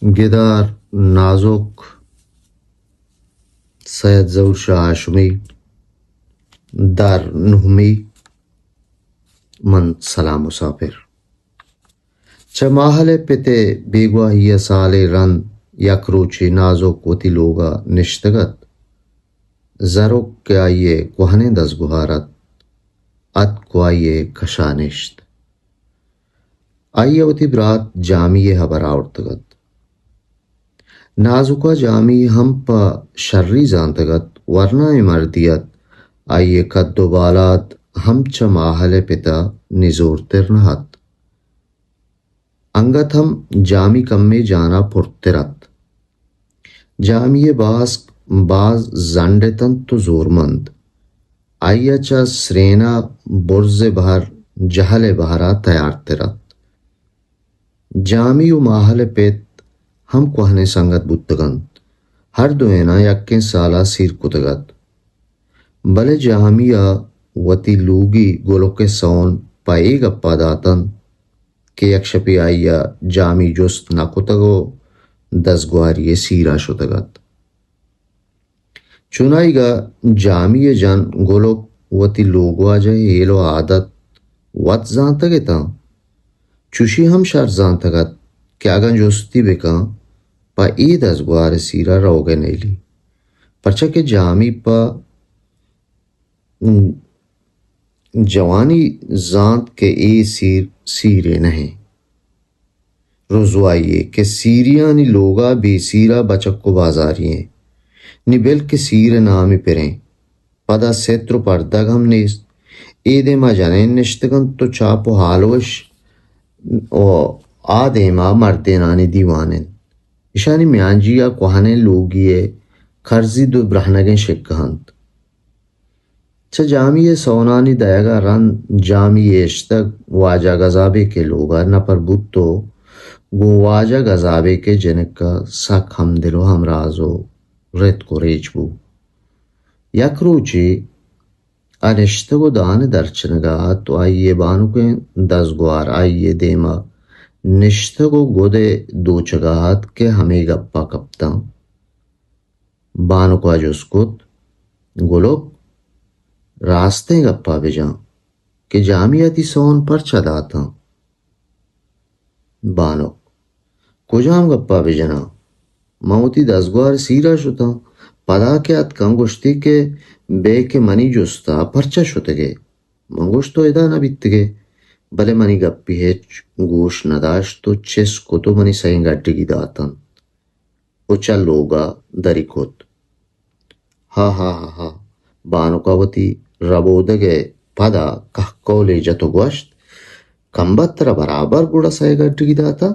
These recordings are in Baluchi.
گدار نازک، سید ظہور شاہ ہاشمی، در نہمی، من سلام مسافر۔ چہ ماہل ءِ پت ءِ بیگواہی ءَ سالے رند یک روچے نازک وتی لوگ ءَ نشتگ ات۔ زرک کہ آئی ءِ کوہنیں دزگوہار ات، اتک ءُ آئی ءِ کش ءَ نشت۔ آئی ءَ وتی برات جامی ءِ ہبر آورتگ ات۔ نازک ءَ جامی ہم پہ شری زانتگ ات، ورنائیں مردے ات، آئی ءِ کد ءُ بالاد ہم چہ ماہل ءِ پت ءَ نزورتر نہ ات۔ انگت ہم جامی کمے جان ءَ پرتر ات۔ جامی ءِ باسک باز زنڈ اتنت ءُ زورمند۔ آئی ءَ چہ سرین ءَ برز ءِ بہر جہل ءِ بہر ءَ تیارتر ات۔ جامی ءُ ماہل ءِ پت ہم کوہنیں سنگت بوتگ انت۔ ہر دوئیناں یکیں سال ءَ سیر کتگ ات۔ بلے جامی ءَ وتی لوگی گلک ءِ سون پہ اے گپ ءَ دات انت کہ یک شپے آئی ءَ جامی جست نہ کتگ ءُ دزگواری ءِ سیر ءَ شتگ ات۔ چونائیگ ءَ جامی ءِ جن گلک وتی لوگواجہ ءِ ہیل ءُ عادت وت زانتگ اتاں، چوشی ہم شر زانتگ ات کہ اگاں جستی بکاں، پہ اے دزگوار ءِ سیر ءَ روگ ءَ نیلی، پرچا کہ جامی پہ جوانی زانت کہ اے سیر سیرے نہ ایں۔ رزوائی یے کہ سیریانی لوگ ءَ بے سیر ءَ بچک ءُ بازاری ایں۔ نی بل کہ سیر ءِ نام ءَ پریں۔ پدا ستر ءُ پردگ ہم نیست۔ اے دیم ءَ جنین نشتگ انت ءُ چاپ ءُ ہالوش ءُ آ دیم ءَ مردینانی دیوان انت۔ ایشانی میانجی ءَ کوہنیں لوگی ءِ کرزی دو برہنگیں شکہ انت۔ چہ جامی ءِ سونانی دئیگ ءَ رند جامی ایشتگ واجہ گزابیک ءِ لوگ ءَ نپر بوت ءُ گوں واجہ گزابیک ءِ جنک ءَ سک ہمدل ءُ ہمراز ءُ رتک ءُ ریچ بو۔ یک روچے آ نشتگ ءُ دان ءِ درچنگ ءَ ات ءُ آئی ءِ بانکیں دزگوار آئی ءِ دیم ءَ نشتگ ءُ گد ءِ دوچگ ءَ ات کہ ہمے گپ ءَ کپتاں۔ بانک ءَ جست کت، گلک، راستیں گپ ءَ بجن کہ جامی ءَ تئی سون پرچا داتاں؟ بانک، کجام گپ ءَ بجناں؟ من وتی دزگوار ءِ سیر ءَ شتاں، پدا کہ اتکاں گوشتی کہ بے کہ منی جست ءَ پرچا شتگ ئے؟ من گوشت تو ادا نہ بیتگ ئے، بلے منی گپی ہچ گوش نہ داشت ءُ چست کت ءُ منی سئیں گڈگی دات انت ءُ چہ لوگ ءَ دری کت۔ ہا ہا ہا ہا۔ بانک ءَ وتی ربودگ ءِ پد ءَ کہکولے جت ءُ گوشت، کمبخت، ترا برابر گڑا سئے گڈگی داتہ؟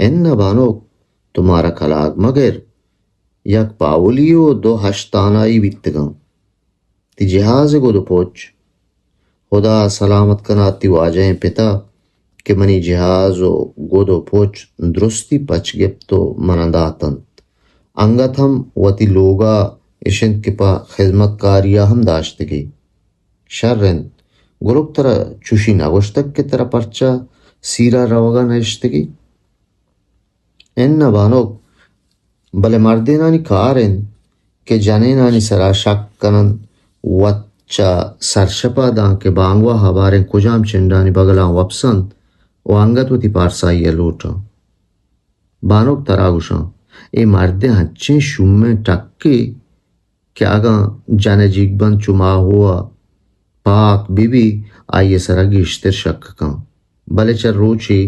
اناں بانک، تو مارا کلاگ مگر، یک پاولی ءُ دو ہشت آنائی بیتگاں۔ تئی جہاز ءِ گد ءُ پچ۔ ہدا سلامت کنات تئی واجہیں پت ءَ کہ منی جہاز ءُ گد ءُ پچ درستی پچ گپت ءُ من ءَ دات انت۔ انگت ہم وتی لوگ ءَ اش انت کہ پہ خدمتکاری ءَ ہم داشتگی۔ شر انت۔ گلک، ترا چوشی نہ گوشتگ کہ ترا پرچا سیر ءَ روگ ءَ نہ اشتگی؟ اناں بانک، بلے مردینانی کار انت کہ جنینانی سرا شک کن انت، وت چہ سرشپ ءَ دانکہ بانگواہ ءَ باریں کجام چنڈانی بگلاں وپس انت ءُ انگت وتی پارسائی ءَ لوٹ انت۔ بانک، ترا گوشاں، اے مردین انچیں شومیں ٹکے کہ اگاں جن ءِ جیگبند چو ماہو ءَ پاک بہ بی، آئی ءِ سرا گیشتر شک کن۔ بلے چہ روچے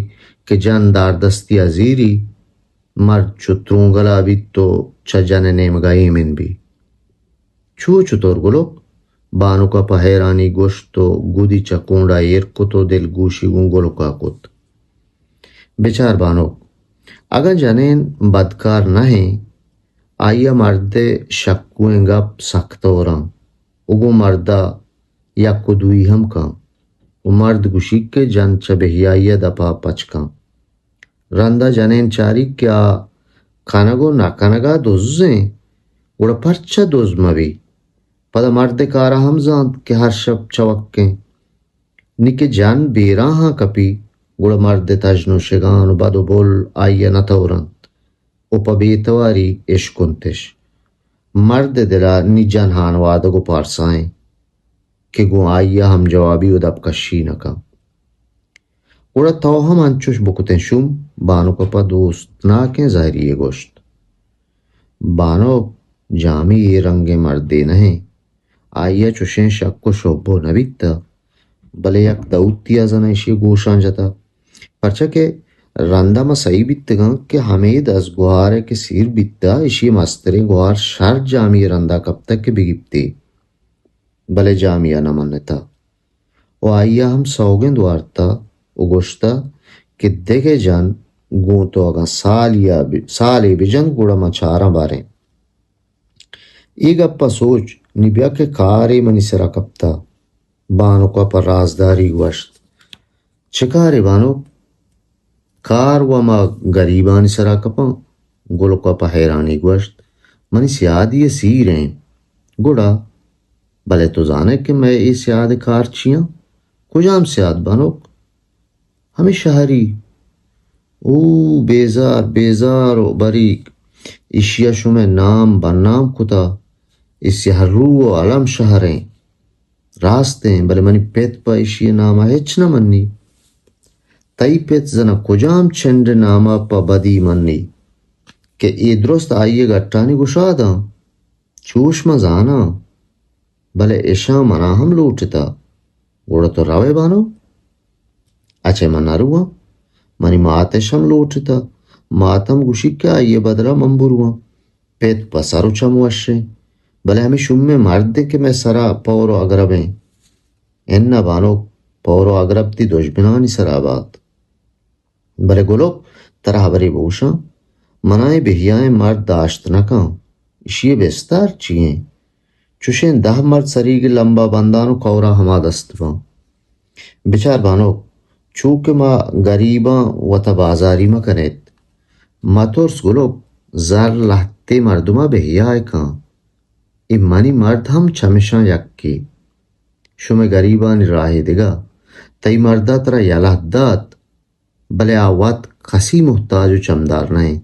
کہ جن داردستی ءَ زیری، مرد چو ترونگل ءَ بیت ءُ چہ جن ءِ نیمگ ءَ ایمن بی۔ چو چتور گلک؟ بانک ءَ پہ حیرانی گوشت ءُ گدی چہ کونڈ ءَ ایر کت ءُ دلگوشی گوں گلک ءَ کت۔ بچار بانک، اگاں جنین بدکار نہ ایں، آئی ءَ مرد ءِ شکوئیں گپ سک توراں ءُ گوں مرد ءَ یک ءُ دوئی ہم کن ءُ مرد گوشی کہ جن چہ بہیائی ءَ دپ ءَ پچ کن۔ رند ءَ جنین چاریت کہ آ کنگ ءُ نہ کنگ ءَ دزیں، گڑا پرچا دز مہ بی؟ پدا مرد ءِ کار ءَ ہم زانت کہ ہر شپ چوکیں۔ نی کہ جن بیراہاں کپی، گڑا مرد ءِ تژن ءُ شگان ءُ بد ءُ بل آئی ءَ نہ تورنت ءُ پہ بے تواری اشکنتش۔ مرد ءِ دل ءَ نی جن ہانوادگ ءُ پارسائیں کہ گوں آئی ءَ ہم جوابی ءُ دپ کشی نہ کن۔ گڑا تو ہم انچوش بکتیں شوم، بانک ءَ پہ دوستناکیں زہری یے گوشت۔ بانک، جامی اے رنگیں مردے نہ ایں۔ آئی ءَ چشیں شک ءُ شبہ نہ بیتہ، بلے یک دعوتی ءَ زاناں ایشی ءِ گوشاں جتہ۔ پرچا کہ رندا ما سہی بیتگاں کہ ہمے دزگوہار ءَ کہ سیر بیتہ، ایشی ءِ مستریں گوہار شر جامی ءِ رندا کپتہ کہ بگیپتے۔ بلے جامی ءَ نہ منتہ ءُ آئی ءَ ہم سوگند وارتہ ءُ گوشتہ کہ دگہ جن گوں تو اگاں سالے ءَ بہ-، سالے بجنت گڑا من چاراں باریں۔ اے گپ ءَ سوچ، نی بیا کہ کارے منی سرا کپتہ۔ بانک ءَ پہ رازداری گوشت، چہ کارے بانک؟ کار وَ ما گریبانی سرا کپاں۔ گلک ءَ پہ حیرانی گوشت، منی سیادی ءَ سیر ایں۔ گڑا؟ بلے تو زانئے کہ مئے اے سیاد ءِ کار چی اَنت؟ کجام سیاد بانک؟ ہمے شہری۔ او بیزار، بیزار ءُ بریک، ایشی ءَ شمئے نام بدنام کتہ۔ اے سیاہ رو ءُ الم شہر ایں۔ راست ایں، بلے منی پت پہ ایشی ءِ نام ءَ ہچ نہ منی۔ تئی پت زاناں کجام چنڈ ءِ نام ءَ پہ بدی منی کہ اے درست آئی ءِ گٹانی گشاد اَنت۔ چوش من زاناں، بلے اشاں منا ہم لوٹتہ۔ گڑا تو روئے بانک؟ اچھا من نہ رواں، منی مات اش ہم لوٹتہ۔ مات ہم گوشی کہ آئی ءِ بدلا من برواں۔ پت پہ سر ءُ چم وش ایں، بلے ہمے شومیں مرد ایں کہ مئے سرا پور ءُ اگرب ایں۔ اناں بانک، پور ءُ اگرب تئی دژمنانی سرا بات۔ بلے گلک، ترا ہبرے بگوشاں، منا اے بہیائیں مرد داشت نہ کن۔ ایشی ءِ بستار چی ایں؟ چشیں دہ مرد سریگ ءِ لمبا بنداں ءُ کئورا ہما دست باں۔ بچار بانک، چو کہ ما گریباں، وتا بازاری مہ کنیت۔ مہ ترس گلک، زر لہتے مردما بہیا ءَ کن۔ اے منی مرد ہم چمشاں یکے۔ شمئے گریبانی راہے دگہ۔ تئی مردا ترا یلہ دات، بلے آ وت کسی محتاج ءُ چمدار نہ ایں۔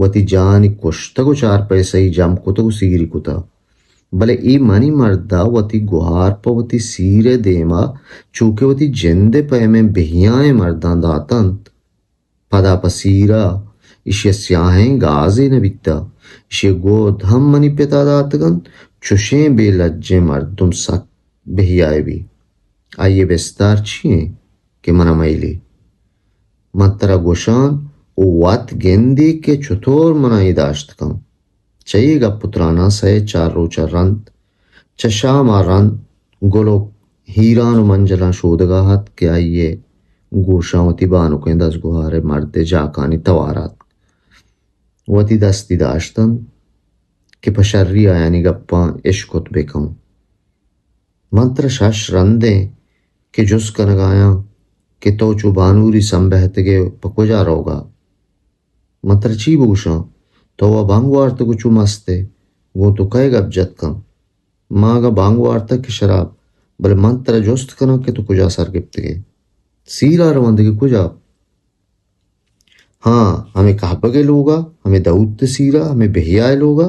وتی جانی کشتگ ءُ چار پیسہی جم کتگ ءُ سیری کتہ۔ بلے اے منی مردا وتی گوہار پہ وتی سیر ءِ دیما چو کہ وتی جند ءِ پیمیں بہیائیں مرداں داتنت، پدا پہ سیرا ایشی ءَ سیاہیں گازے نہ بیتہ۔ ایشی ءِ گد ہم منی پتا داتگ اَنت۔ چشیں بے لجیں مردم سک بہیائے بی۔ آئی ءِ بستار چی ایں کہ منا مئیلی؟ من ترا گوشان ءُ وت گندی کہ چتور منا اے داشت کن۔ چہ اے گپ ءُ تراناں سئے چار روچ ءَ رند، چہ شام ءَ رند گلک ہیران ءُ منجلاں شودگا ات کہ آئی ءِ گوشاں وتی بانکیں دزگوہار ءِ مرد ءِ جاکانی توار اتک۔ وتی دستی داشت اَنت کہ پہ شری آیانی گپاں اشکت بہ کن۔ من ترا شش رندیں کہ جست کنگایاں کہ تو چو بانوری سمبہتگ ئے، پہ کجا روگا؟ من ترا چی بگوشاں؟ تو وا بانگ وارتگ ءُ چو مست ئے، گوں تو کئے گپ جت کن؟ ما اگاں بانگ وارتگ کہ شراب، بلے من ترا جست کناں کہ تو کجا سر گپتگ ئے؟ سیرا رواں دگہ کجا؟ ہاں، ہمے کہبگ ءِ لوگا، ہمے داؤد ءِ سیرا، ہمے بہیا ءِ لوگا۔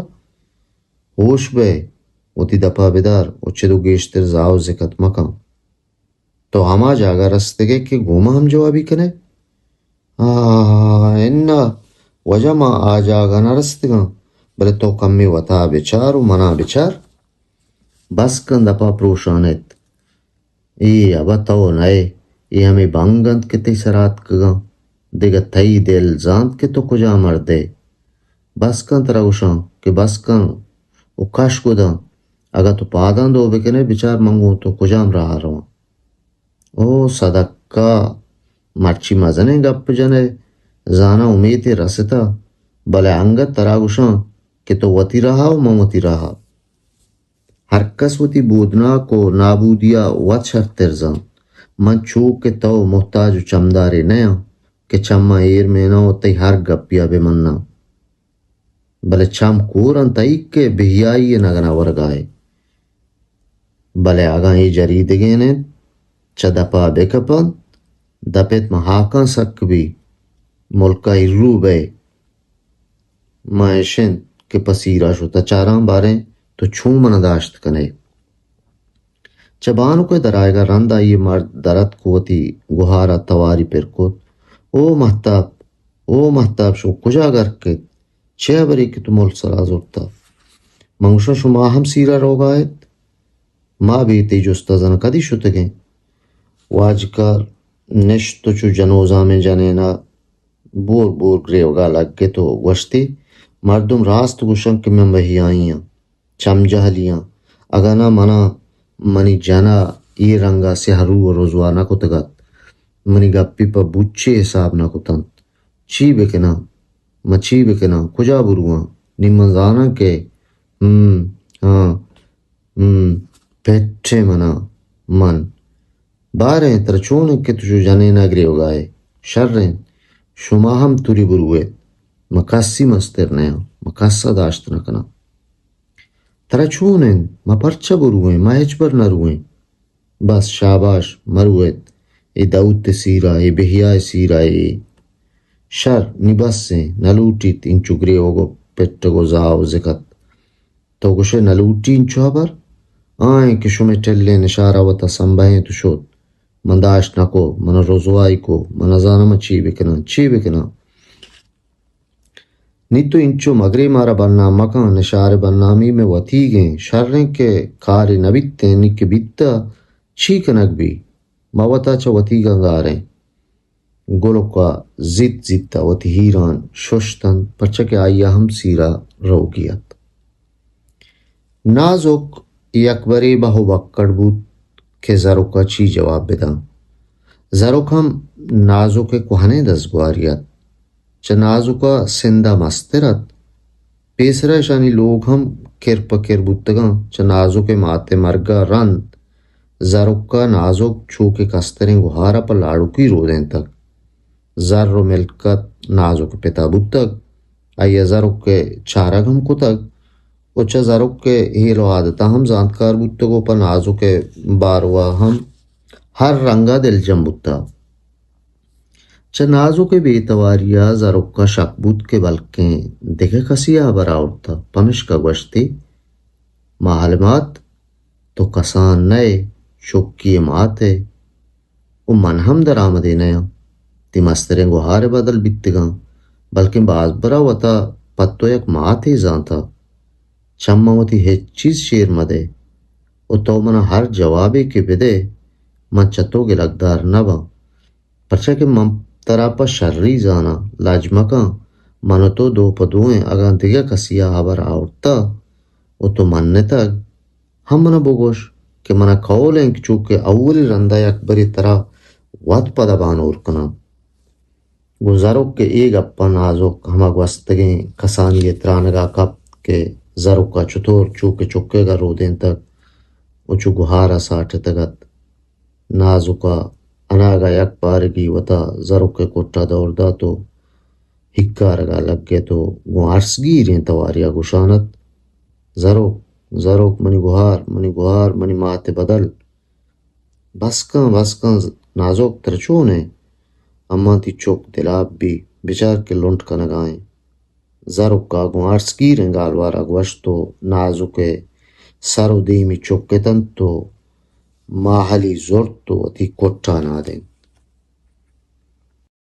ہوش بئے، وتی دپا بدار ءُ چد ءُ گیشتر زاہ ءُ زکت مکن۔ تو ہما جاگہ رستگ ئے کہ گوں ما ہم جوابی کن ئے؟ آہ، اناں، واجہ ما آ جاگہ نہ رستگاں، بلے تو کمے وتا بچار ءُ منا بچار۔ بس کن دپا پروشان ات۔ اے ابا تو نئے، اے ہمے بنگ انت کہ تئی سرا اتکگاں۔ دگہ تئی دل زانت کہ تو کجا مردے۔ بس کن، ترا گوشاں کہ بس کن ءُ کش گداں۔ اگاں تو پاداں دو بکنے، بچار من گوں تو کجام راہ ءَ رواں۔ او صدقہ، مرچی مزنیں گپ جنئے، زاناں امیتے رستہ، بلے انگت ترا گوشاں کہ تو وتی راہ ءَ ءُ من وتی راہ ءَ۔ ہر کس وتی بودناک ءُ نابودی ءَ وت شرتر زانت۔ من چو کہ تو محتاج ءُ چمدارے نیاں کہ چماں ایر میناں ءُ تئی ہر گپے ءَ بہ مناں۔ بلے چم کور انت تئی کہ بہیائی ءِ نگن ءَ ورگا ئے۔ بلے اگاں اے جریدگین انت، چہ دپا بہ کپ انت، دپ ایت من ہاکاں سک بی، ملک ءَ ایرو بئے۔ من اش انت کہ پہ سیرا شتہ چاراں، باریں تو چون من ءَ داشت کن ئے؟ چہ بانک ءِ در آیگ ءَ رند آئی ءِ مرد در اتک ءُ وتی گہار ءَ تواری پر کت، او مہتاپ، او مہتاپ، شما کجا گرک ات؟ چے ہبرے کہ تو ملک سرا زرتہ؟ من گوشاں، شما ہم سیرا روگا ات؟ ما بے تئی جست ءَ زاناں کدی شتگیں؟ واجکار نشت ءُ چو جنوزامیں جنین ءَ بور بور گریوگا لگت ءُ گوشتی، مردم راست گوشنت کہ من بہیائی آں، چم جہلی آں، اگاں نہ من ءَ منی جن ءَ اے رنگ ءَ سیاہ رو ءُ رزوا نہ کتگ ات، منی گپی پہ بوچے حساب نہ کتنت۔ چی بکناں؟ من چی بکناں؟ کجا برواں؟ نی من زاناں کہ، ہم، ہاں، ہم، پٹیں من ءَ، من۔ باریں ترا چون انت کہ تو چو جنین ءَ گریوگا ئے؟ شر انت، شما ہم توری برویت۔ من کسی مستر نیاں، من کس ءَ داشت نہ کناں۔ ترا چون انت؟ من پرچا برویں؟ من ہچبر نہ رویں۔ بس شاباش، مرویت۔ اے دعوت ءِ سیرا، اے بہیا ءِ سیرا، اے شر، نی بس ایں، نہ لوٹیت انچو گریوگ ءُ پٹگ ءُ زاہ ءُ زکت۔ تو گوشئے نہ لوٹی انچو ہبر؟ آ انت کہ شمئے ٹلیں نشار ءَ وت ءَ سمبہینت ءُ شت۔ من داشت نہ کو، من ءَ رزوائی کو، من نزاناں من چی بکناں، چی بکناں۔ نی تو انچو مگرے، مارا بدنام مکن، نشار ءِ بدنامی مئے وتیگ انت، شر انت کہ کارے نہ بیتیں، نی کہ بیتہ چی کنگ بی؟ ما وت ءَ چہ وتیگاں گار ایں۔ گلک ءَ زیت زیت ءَ وتی ہیران ششت انت، پرچا کہ آئی ءَ ہم سیرا روگی ات۔ نازک یکبرے بہ ءُ بکڑ بوت کہ زرک ءَ چی جواب بداں۔ زرک ہم نازک ءِ کوہنیں دزگواری ات۔ چہ نازک ءَ سند ءَ مستر ات۔ پیسرا اشانی لوگ ہم کر پہ کر بوتگاں۔ چہ نازک ءِ مات ءِ مرگ ءَ رند زرک ءَ نازک چو کہ کستریں گہار ءَ پہ لاڑکی رودینتگ۔ زر ءُ ملکت نازک ءِ پت ءَ بوتگ۔ آئی ءَ زرک ءِ چارگ ہم کتگ ءُ چہ زرک ءِ ہیل ءُ عادتاں ہم زانتکار بوتگ ءُ پہ نازک ءِ باروا ہم ہر رنگ ءَ دلجم بوتگ۔ چہ نازک ءِ بے تواری ءَ زرک ءَ شک بوت کہ بلکیں دگہ کسے ءَ ہبر آورتہ، پمشکا گوشتی، ماہل مات، تو کسان نہ ئے، چکی ءِ مات ئے۔ ءُ من ہم درآمدے نیاں۔ تئی مستریں گہار ءِ بدل بیتگاں، بلکیں باز برا وتا پہ تو یک ماتے زانتہ۔ چماں وتی ہچ چیز شیر مدئے ءُ تو منا ہر جوابے کہ بدئے، من چہ تو گلگدار نباں۔ پرچا کہ من ترا پہ شری زاناں۔ لج مکن، من ءُ تو دو پہ دو ایں۔ اگاں دگہ کسے ءَ ہبر آورتہ ءُ تو منتگ، ہم منا بگوش کہ منا کئول انت کہ چو کہ اولی رندا یک برے ترا وت پدا بانور کناں۔ گوں زرک ءِ اے گپاں نازک ہما گوستگیں کسانی ءِ ترانگا کپت کہ زرک ءَ چتور چو کہ چکیگا رودینتگ ءُ چو گہارا ساٹتگ ات۔ نازک ءَ اناگہ یک بارگی وتا زرک ءِ کٹا دور دات ءُ ہکارگا لگت ءُ گوں ارسگیریں تواریا گوشان ات، زرک، زرک، منی گہار، منی گہار، منی مات ءِ بدل۔ بس کن، بس کن، نازک، ترا چون انت؟ اماں تئی چک دلاپ بی، بچار کہ لنٹ کنگا انت۔ زرک ءَ گوں ارسگیریں گالوارا گوشت ءُ نازک ءِ سر ءُ دیمی چکتنت ءُ ماہلی زرت ءُ وتی کٹا نادینت۔